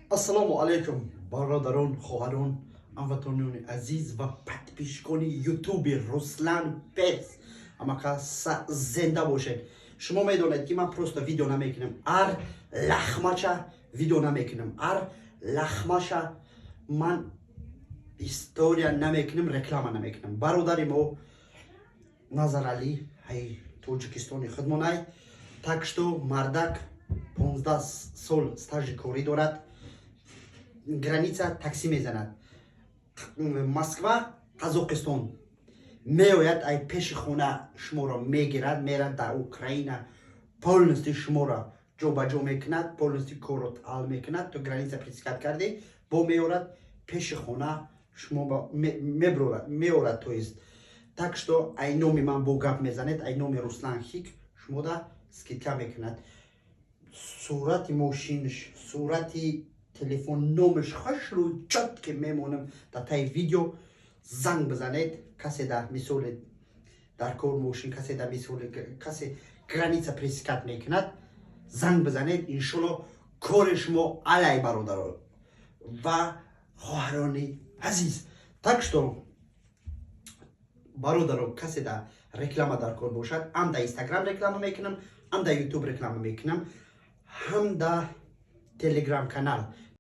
Ассалому алайкум, бародарон, хоҳарон, ҳамватанони азиз ва подписчикони Ютуби Руслан Пес. Амака зинда бошед. Шумо медонед, ки ман просто видео намекунам, ар лахмача видео намекунам, ар лахмаша ман история намекунам, реклама намекунам. Бародари мо Назаралӣ ҳай Тоҷикистони худмонай. Так что мардак 15 сол стажи корӣ дорад, граница такси мезанад, Москва, Қазоқистон меояд, ай пеши хона шуморо мегирад, мерад дар Украина, полностью шуморо ҷобаҷо мекунад, полностью корро ҳал мекунад. То граница пересекать кардӣ, бо меорад пеши хона шумо меброрад, меорад. То есть, так что ай номи ман бо гап мезанед, ай номи Руслан Хик шумода скидка мекунад. Сурати мошинш, сурати телефон номеш хашру чётко мемонам дар таи видео. Занг бизанед, касе дар мисоли дар кор мошин, касе дар мисоли касе граница пересекать мекунад, занг бизанед. Иншолло, кори шумо алай, бародарон ва хоҳарони азиз. Так что, бародаро, касе дар реклама дар кор бошад, ҳам дар Инстаграм реклама мекунам, ҳам дар Ютуб реклама мекунам, ҳам дар Телеграм канал.